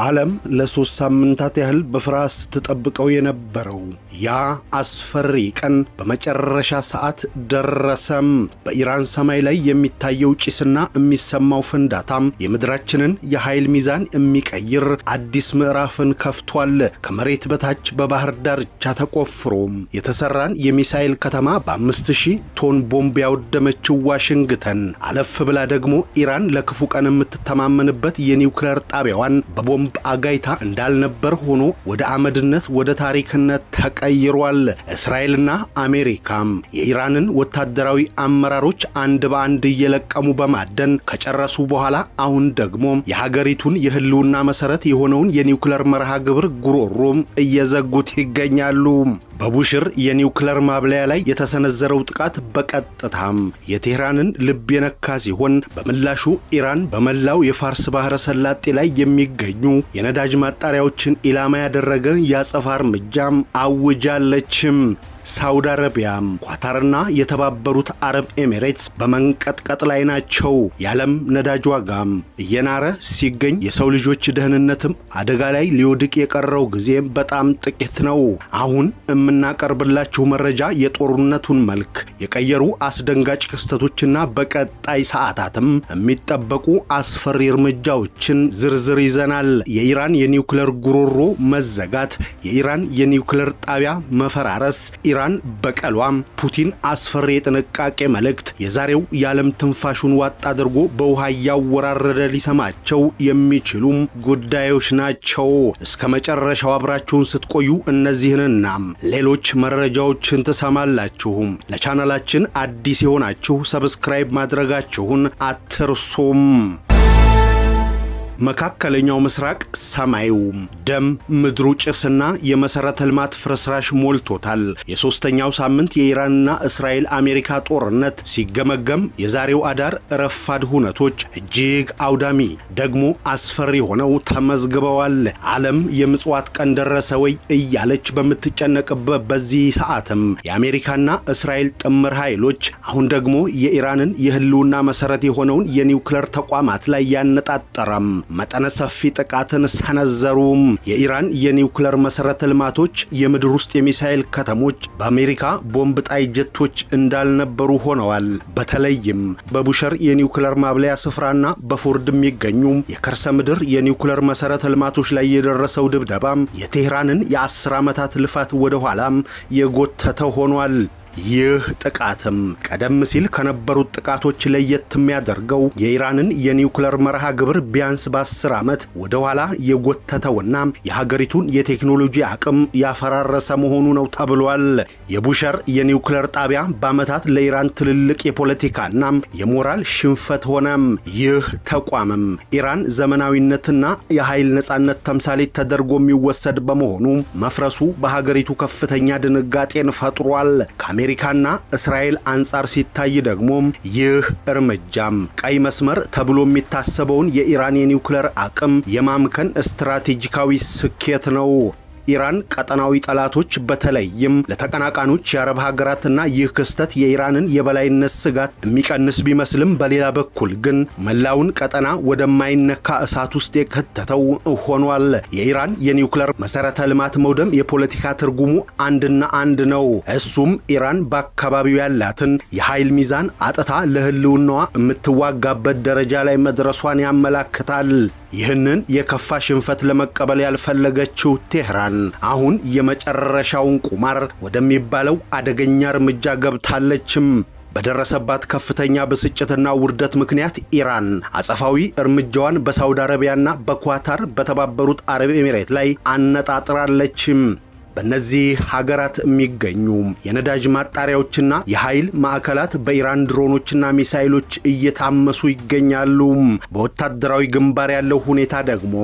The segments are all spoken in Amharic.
ዓለም ለሶስት ሳምንታት ያህል በፍርሃት ስትጠብቀው የነበረው ያ አስፈሪ ቀን በመጨረሻ ሰዓት ደረሰም። በኢራን ሰማይ ላይ የሚታየው ጭስና የሚሰማው ፍንዳታም የምድራችንን የኃይል ሚዛን የሚቀይር አዲስ ምዕራፍን ከፍቷል። ከመሬት በታች በባህር ዳርቻ ተቆፍሮ የተሰራን የሚሳኤል ከተማ በ5000 ቶን ቦምብ ያወደመችው ዋሽንግተን፣ አለፍ ብላ ደግሞ ኢራን ለክፉ ቀን የምትተማመንበት የኒውክሌር ጣቢያዋን በቦምብ አጋይታ እንዳልነበር ሆኖ ወደ አመድነት፣ ወደ ታሪክነት ተቀይሯል። እስራኤልና አሜሪካም የኢራንን ወታደራዊ አመራሮች አንድ በአንድ እየለቀሙ በማደን ከጨረሱ በኋላ አሁን ደግሞ የሀገሪቱን የህልውና መሰረት የሆነውን የኒውክሌር መርሃ ግብር ጉሮሮም እየዘጉት ይገኛሉ። በቡሽር የኒውክሌር ማብላያ ላይ የተሰነዘረው ጥቃት በቀጥታም የቴህራንን ልብ የነካ ሲሆን፣ በምላሹ ኢራን በመላው የፋርስ ባህረ ሰላጤ ላይ የሚገኙ የነዳጅ ማጣሪያዎችን ኢላማ ያደረገ የአጸፋ እርምጃም አውጃለችም። ሳውዲ አረቢያ፣ ኳታርና የተባበሩት አረብ ኤሚሬትስ በመንቀጥቀጥ ላይ ናቸው። የዓለም ነዳጅ ዋጋም እየናረ ሲገኝ የሰው ልጆች ደህንነትም አደጋ ላይ ሊወድቅ የቀረው ጊዜ በጣም ጥቂት ነው። አሁን የምናቀርብላችሁ መረጃ የጦርነቱን መልክ የቀየሩ አስደንጋጭ ክስተቶችና በቀጣይ ሰዓታትም የሚጠበቁ አስፈሪ እርምጃዎችን ዝርዝር ይዘናል። የኢራን የኒውክሌር ጉሮሮ መዘጋት፣ የኢራን የኒውክሌር ጣቢያ መፈራረስ፣ ኢራን በቀሏም፣ ፑቲን አስፈሪ የጥንቃቄ መልእክት፣ የዛሬው የዓለም ትንፋሹን ዋጥ አድርጎ በውሃ እያወራረደ ሊሰማቸው የሚችሉም ጉዳዮች ናቸው። እስከ መጨረሻው አብራችሁን ስትቆዩ እነዚህንና ሌሎች መረጃዎችን ትሰማላችሁ። ለቻናላችን አዲስ የሆናችሁ subscribe ማድረጋችሁን አትርሱም። መካከለኛው ምስራቅ ሰማዩ ደም፣ ምድሩ ጭስና የመሰረተ ልማት ፍርስራሽ ሞልቶታል። የሶስተኛው ሳምንት የኢራንና እስራኤል አሜሪካ ጦርነት ሲገመገም የዛሬው አዳር ረፋድ ሁነቶች እጅግ አውዳሚ፣ ደግሞ አስፈሪ ሆነው ተመዝግበዋል። ዓለም የምጽዋት ቀን ደረሰ ወይ እያለች በምትጨነቅበት በዚህ ሰዓትም የአሜሪካና እስራኤል ጥምር ኃይሎች አሁን ደግሞ የኢራንን የህልውና መሰረት የሆነውን የኒውክለር ተቋማት ላይ ያነጣጠረም መጠነ ሰፊ ጥቃትን ሰነዘሩም። የኢራን የኒውክለር መሰረተ ልማቶች፣ የምድር ውስጥ የሚሳኤል ከተሞች በአሜሪካ ቦምብ ጣይ ጀቶች እንዳልነበሩ ሆነዋል። በተለይም በቡሸር የኒውክለር ማብለያ ስፍራና በፎርድ የሚገኙ የከርሰ ምድር የኒውክለር መሰረተ ልማቶች ላይ የደረሰው ድብደባም የቴህራንን የ10 ዓመታት ልፋት ወደ ኋላም የጎተተ ሆኗል። ይህ ጥቃትም ቀደም ሲል ከነበሩት ጥቃቶች ለየት የሚያደርገው የኢራንን የኒውክለር መርሃ ግብር ቢያንስ በ10 ዓመት ወደ ኋላ የጎተተውና የሀገሪቱን የቴክኖሎጂ አቅም ያፈራረሰ መሆኑ ነው ተብሏል። የቡሸር የኒውክለር ጣቢያ በዓመታት ለኢራን ትልልቅ የፖለቲካና የሞራል ሽንፈት ሆነ። ይህ ተቋምም ኢራን ዘመናዊነትና የኃይል ነጻነት ተምሳሌት ተደርጎ የሚወሰድ በመሆኑ መፍረሱ በሀገሪቱ ከፍተኛ ድንጋጤን ፈጥሯል። ከአሜሪካና እስራኤል አንጻር ሲታይ ደግሞ ይህ እርምጃም ቀይ መስመር ተብሎ የሚታሰበውን የኢራን የኒውክለር አቅም የማምከን ስትራቴጂካዊ ስኬት ነው። ኢራን ቀጠናዊ ጠላቶች፣ በተለይም ለተቀናቃኞች የአረብ ሀገራትና ይህ ክስተት የኢራንን የበላይነት ስጋት የሚቀንስ ቢመስልም፣ በሌላ በኩል ግን መላውን ቀጠና ወደማይነካ እሳት ውስጥ የከተተው ሆኗል። የኢራን የኒውክለር መሰረተ ልማት መውደም የፖለቲካ ትርጉሙ አንድና አንድ ነው። እሱም ኢራን በአካባቢው ያላትን የኃይል ሚዛን አጥታ ለህልውናዋ የምትዋጋበት ደረጃ ላይ መድረሷን ያመላክታል። ይህንን የከፋ ሽንፈት ለመቀበል ያልፈለገችው ቴህራን አሁን የመጨረሻውን ቁማር ወደሚባለው አደገኛ እርምጃ ገብታለችም። በደረሰባት ከፍተኛ ብስጭትና ውርደት ምክንያት ኢራን አጸፋዊ እርምጃዋን በሳውዲ አረቢያና በኳታር፣ በተባበሩት አረብ ኤሚሬት ላይ አነጣጥራለችም። በእነዚህ ሀገራት የሚገኙ የነዳጅ ማጣሪያዎችና የኃይል ማዕከላት በኢራን ድሮኖችና ሚሳይሎች እየታመሱ ይገኛሉ። በወታደራዊ ግንባር ያለው ሁኔታ ደግሞ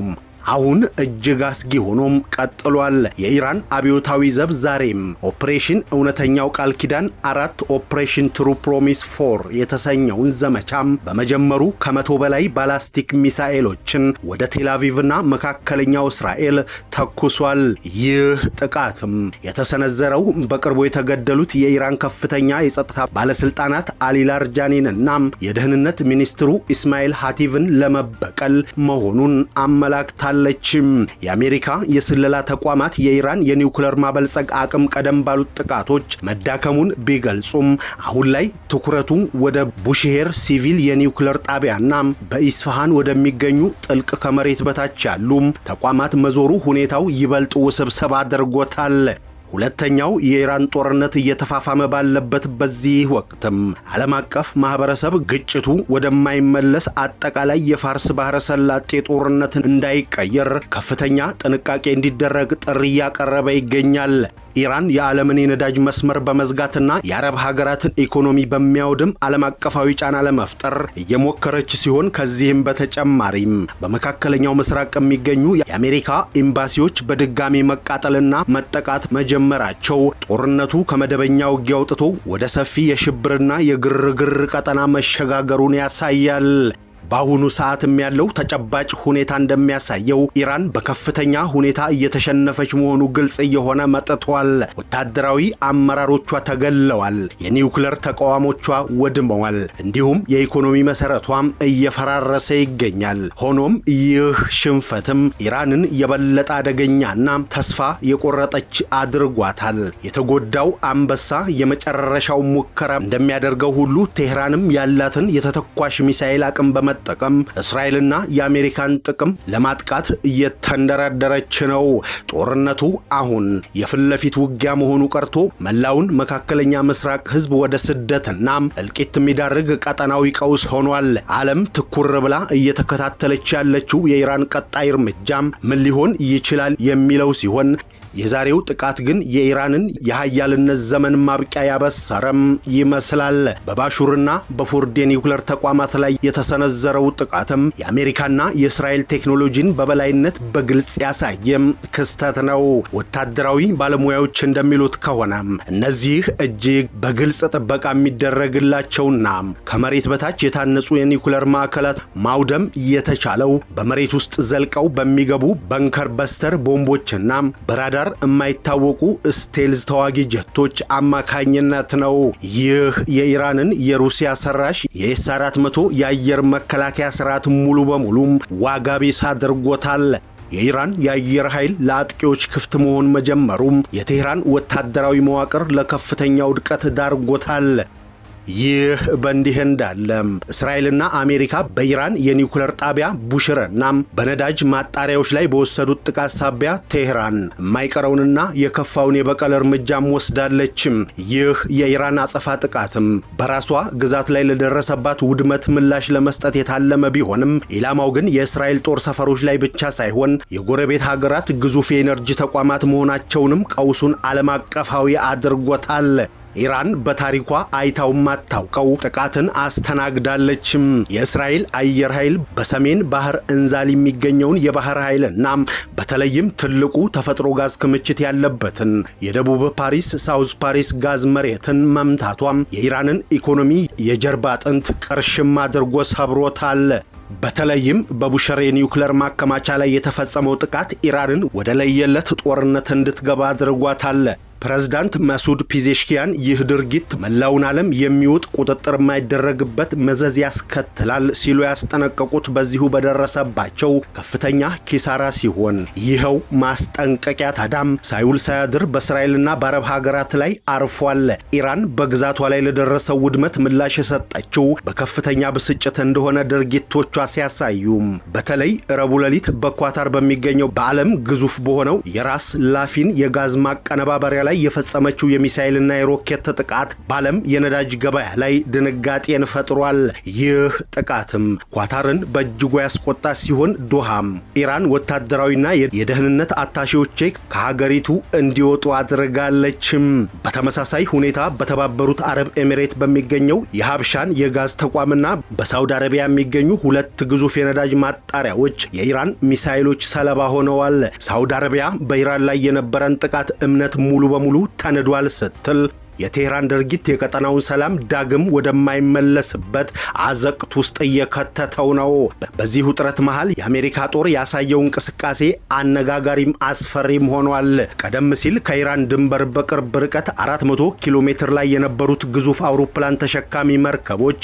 አሁን እጅግ አስጊ ሆኖም ቀጥሏል። የኢራን አብዮታዊ ዘብ ዛሬም ኦፕሬሽን እውነተኛው ቃል ኪዳን 4፣ Operation True Promise 4 የተሰኘውን ዘመቻም በመጀመሩ ከ100 በላይ ባላስቲክ ሚሳኤሎችን ወደ ቴልአቪቭና መካከለኛው እስራኤል ተኩሷል። ይህ ጥቃትም የተሰነዘረው በቅርቡ የተገደሉት የኢራን ከፍተኛ የጸጥታ ባለስልጣናት አሊ ላርጃኒንና የደህንነት ሚኒስትሩ ኢስማኤል ሃቲቭን ለመበቀል መሆኑን አመላክታለችም። አስታውቃለች። የአሜሪካ የስለላ ተቋማት የኢራን የኒውክለር ማበልጸግ አቅም ቀደም ባሉት ጥቃቶች መዳከሙን ቢገልጹም አሁን ላይ ትኩረቱ ወደ ቡሽሄር ሲቪል የኒውክለር ጣቢያና በኢስፋሃን ወደሚገኙ ጥልቅ ከመሬት በታች ያሉ ተቋማት መዞሩ ሁኔታው ይበልጥ ውስብስብ አድርጎታል። ሁለተኛው የኢራን ጦርነት እየተፋፋመ ባለበት በዚህ ወቅትም ዓለም አቀፍ ማህበረሰብ ግጭቱ ወደማይመለስ አጠቃላይ የፋርስ ባህረ ሰላጤ ጦርነት እንዳይቀየር ከፍተኛ ጥንቃቄ እንዲደረግ ጥሪ እያቀረበ ይገኛል። ኢራን የዓለምን የነዳጅ መስመር በመዝጋትና የአረብ ሀገራትን ኢኮኖሚ በሚያወድም ዓለም አቀፋዊ ጫና ለመፍጠር እየሞከረች ሲሆን፣ ከዚህም በተጨማሪም በመካከለኛው ምስራቅ የሚገኙ የአሜሪካ ኤምባሲዎች በድጋሚ መቃጠልና መጠቃት መጀመራቸው ጦርነቱ ከመደበኛ ውጊያ አውጥቶ ወደ ሰፊ የሽብርና የግርግር ቀጠና መሸጋገሩን ያሳያል። በአሁኑ ሰዓትም ያለው ተጨባጭ ሁኔታ እንደሚያሳየው ኢራን በከፍተኛ ሁኔታ እየተሸነፈች መሆኑ ግልጽ እየሆነ መጥቷል። ወታደራዊ አመራሮቿ ተገለዋል፣ የኒውክለር ተቃዋሞቿ ወድመዋል፣ እንዲሁም የኢኮኖሚ መሰረቷም እየፈራረሰ ይገኛል። ሆኖም ይህ ሽንፈትም ኢራንን የበለጠ አደገኛና ተስፋ የቆረጠች አድርጓታል። የተጎዳው አንበሳ የመጨረሻው ሙከራ እንደሚያደርገው ሁሉ ቴህራንም ያላትን የተተኳሽ ሚሳኤል አቅም በመጠቀም እስራኤልና የአሜሪካን ጥቅም ለማጥቃት እየተንደረደረች ነው። ጦርነቱ አሁን የፊት ለፊት ውጊያ መሆኑ ቀርቶ መላውን መካከለኛ ምስራቅ ሕዝብ ወደ ስደትና እልቂት የሚዳርግ ቀጠናዊ ቀውስ ሆኗል። ዓለም ትኩር ብላ እየተከታተለች ያለችው የኢራን ቀጣይ እርምጃም ምን ሊሆን ይችላል የሚለው ሲሆን፣ የዛሬው ጥቃት ግን የኢራንን የሀያልነት ዘመን ማብቂያ ያበሰረም ይመስላል። በባሹርና በፎርድ የኒውክለር ተቋማት ላይ የተሰነዘረው ጥቃትም የአሜሪካና የእስራኤል ቴክኖሎጂን በበላይነት በግልጽ ያሳየም ክስተት ነው። ወታደራዊ ባለሙያዎች እንደሚሉት ከሆነ እነዚህ እጅግ በግልጽ ጥበቃ የሚደረግላቸውና ከመሬት በታች የታነጹ የኒውክለር ማዕከላት ማውደም የተቻለው በመሬት ውስጥ ዘልቀው በሚገቡ bunker buster ቦምቦችና በራዳር የማይታወቁ stealth ተዋጊ ጀቶች አማካኝነት ነው። ይህ የኢራንን የሩሲያ ሰራሽ የኤስ 400 የአየር መከላከያ ስርዓት ሙሉ በሙሉም ዋጋ ቢስ አድርጎታል። የኢራን የአየር ኃይል ለአጥቂዎች ክፍት መሆን መጀመሩም የቴህራን ወታደራዊ መዋቅር ለከፍተኛ ውድቀት ዳርጎታል። ይህ በእንዲህ እንዳለ እስራኤልና አሜሪካ በኢራን የኒውክለር ጣቢያ ቡሽርና በነዳጅ ማጣሪያዎች ላይ በወሰዱት ጥቃት ሳቢያ ቴህራን የማይቀረውንና የከፋውን የበቀል እርምጃም ወስዳለችም። ይህ የኢራን አጸፋ ጥቃትም በራሷ ግዛት ላይ ለደረሰባት ውድመት ምላሽ ለመስጠት የታለመ ቢሆንም ኢላማው ግን የእስራኤል ጦር ሰፈሮች ላይ ብቻ ሳይሆን የጎረቤት ሀገራት ግዙፍ የኤነርጂ ተቋማት መሆናቸውንም ቀውሱን ዓለም አቀፋዊ አድርጎታል። ኢራን በታሪኳ አይታው ማታውቀው ጥቃትን አስተናግዳለችም። የእስራኤል አየር ኃይል በሰሜን ባህር እንዛል የሚገኘውን የባህር ኃይልና በተለይም ትልቁ ተፈጥሮ ጋዝ ክምችት ያለበትን የደቡብ ፓሪስ ሳውዝ ፓሪስ ጋዝ መሬትን መምታቷም የኢራንን ኢኮኖሚ የጀርባ አጥንት ቅርሽም አድርጎ ሰብሮታል። በተለይም በቡሸር የኒውክለር ማከማቻ ላይ የተፈጸመው ጥቃት ኢራንን ወደ ለየለት ጦርነት እንድትገባ አድርጓታል። ፕሬዝዳንት ማሱድ ፒዜሽኪያን ይህ ድርጊት መላውን ዓለም የሚውጥ ቁጥጥር የማይደረግበት መዘዝ ያስከትላል ሲሉ ያስጠነቀቁት በዚሁ በደረሰባቸው ከፍተኛ ኪሳራ ሲሆን፣ ይኸው ማስጠንቀቂያ ታዳም ሳይውል ሳያድር በእስራኤልና በአረብ ሀገራት ላይ አርፏል። ኢራን በግዛቷ ላይ ለደረሰው ውድመት ምላሽ የሰጠችው በከፍተኛ ብስጭት እንደሆነ ድርጊቶቿ ሲያሳዩም፣ በተለይ ረቡዕ ሌሊት በኳታር በሚገኘው በዓለም ግዙፍ በሆነው የራስ ላፊን የጋዝ ማቀነባበሪያ ላይ የፈጸመችው የሚሳኤልና የሮኬት ጥቃት በዓለም የነዳጅ ገበያ ላይ ድንጋጤን ፈጥሯል። ይህ ጥቃትም ኳታርን በእጅጉ ያስቆጣ ሲሆን፣ ዶሃም ኢራን ወታደራዊና የደህንነት አታሼዎቼ ከሀገሪቱ እንዲወጡ አድርጋለችም። በተመሳሳይ ሁኔታ በተባበሩት አረብ ኤሚሬት በሚገኘው የሀብሻን የጋዝ ተቋምና በሳውዲ አረቢያ የሚገኙ ሁለት ግዙፍ የነዳጅ ማጣሪያዎች የኢራን ሚሳኤሎች ሰለባ ሆነዋል። ሳውዲ አረቢያ በኢራን ላይ የነበረን ጥቃት እምነት ሙሉ በሙሉ ተንዷል ስትል የቴህራን ድርጊት የቀጠናውን ሰላም ዳግም ወደማይመለስበት አዘቅት ውስጥ እየከተተው ነው። በዚህ ውጥረት መሃል የአሜሪካ ጦር ያሳየው እንቅስቃሴ አነጋጋሪም አስፈሪም ሆኗል። ቀደም ሲል ከኢራን ድንበር በቅርብ ርቀት 400 ኪሎ ሜትር ላይ የነበሩት ግዙፍ አውሮፕላን ተሸካሚ መርከቦች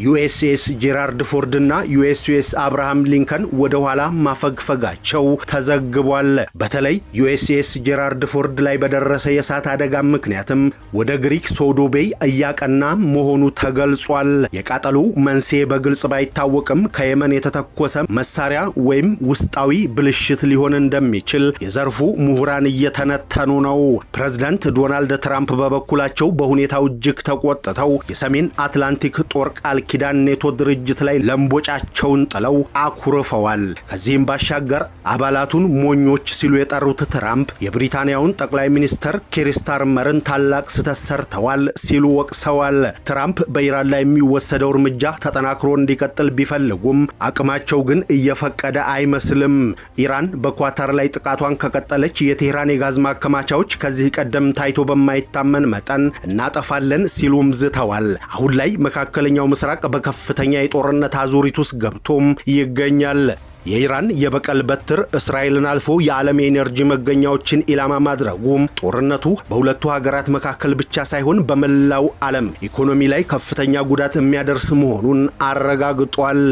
ዩኤስኤስ ጄራርድ ፎርድ እና ዩኤስኤስ አብርሃም ሊንከን ወደ ኋላ ማፈግፈጋቸው ተዘግቧል። በተለይ ዩኤስኤስ ጄራርድ ፎርድ ላይ በደረሰ የእሳት አደጋ ምክንያትም ወደ ግሪክ ሶዶ ቤይ እያቀና መሆኑ ተገልጿል። የቃጠሎው መንስኤ በግልጽ ባይታወቅም ከየመን የተተኮሰ መሳሪያ ወይም ውስጣዊ ብልሽት ሊሆን እንደሚችል የዘርፉ ምሁራን እየተነተኑ ነው። ፕሬዝዳንት ዶናልድ ትራምፕ በበኩላቸው በሁኔታው እጅግ ተቆጥተው የሰሜን አትላንቲክ ጦር ቃል ኪዳን ኔቶ ድርጅት ላይ ለምቦጫቸውን ጥለው አኩርፈዋል። ከዚህም ባሻገር አባላቱን ሞኞች ሲሉ የጠሩት ትራምፕ የብሪታንያውን ጠቅላይ ሚኒስትር ኪር ስታርመርን ታላቅ ስህተት ሰርተዋል ሲሉ ወቅሰዋል። ትራምፕ በኢራን ላይ የሚወሰደው እርምጃ ተጠናክሮ እንዲቀጥል ቢፈልጉም አቅማቸው ግን እየፈቀደ አይመስልም። ኢራን በኳታር ላይ ጥቃቷን ከቀጠለች የቴህራን የጋዝ ማከማቻዎች ከዚህ ቀደም ታይቶ በማይታመን መጠን እናጠፋለን ሲሉም ዝተዋል። አሁን ላይ መካከለኛው ምስራቅ በከፍተኛ የጦርነት አዙሪት ውስጥ ገብቶም ይገኛል። የኢራን የበቀል በትር እስራኤልን አልፎ የዓለም የኤነርጂ መገኛዎችን ኢላማ ማድረጉም ጦርነቱ በሁለቱ ሀገራት መካከል ብቻ ሳይሆን በመላው ዓለም ኢኮኖሚ ላይ ከፍተኛ ጉዳት የሚያደርስ መሆኑን አረጋግጧል።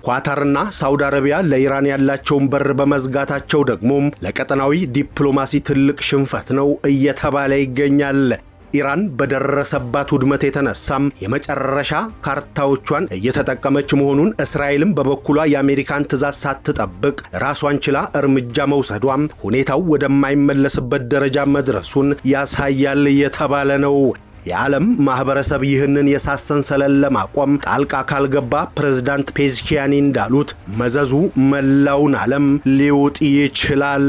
ኳታርና ሳውዲ አረቢያ ለኢራን ያላቸውን በር በመዝጋታቸው ደግሞ ለቀጠናዊ ዲፕሎማሲ ትልቅ ሽንፈት ነው እየተባለ ይገኛል። ኢራን በደረሰባት ውድመት የተነሳም የመጨረሻ ካርታዎቿን እየተጠቀመች መሆኑን፣ እስራኤልም በበኩሏ የአሜሪካን ትዕዛዝ ሳትጠብቅ ራሷን ችላ እርምጃ መውሰዷም ሁኔታው ወደማይመለስበት ደረጃ መድረሱን ያሳያል እየተባለ ነው። የዓለም ማህበረሰብ ይህንን የእሳት ሰንሰለት ለማቆም ጣልቃ ካልገባ ፕሬዝዳንት ፔዜሽኪያን እንዳሉት መዘዙ መላውን ዓለም ሊውጥ ይችላል።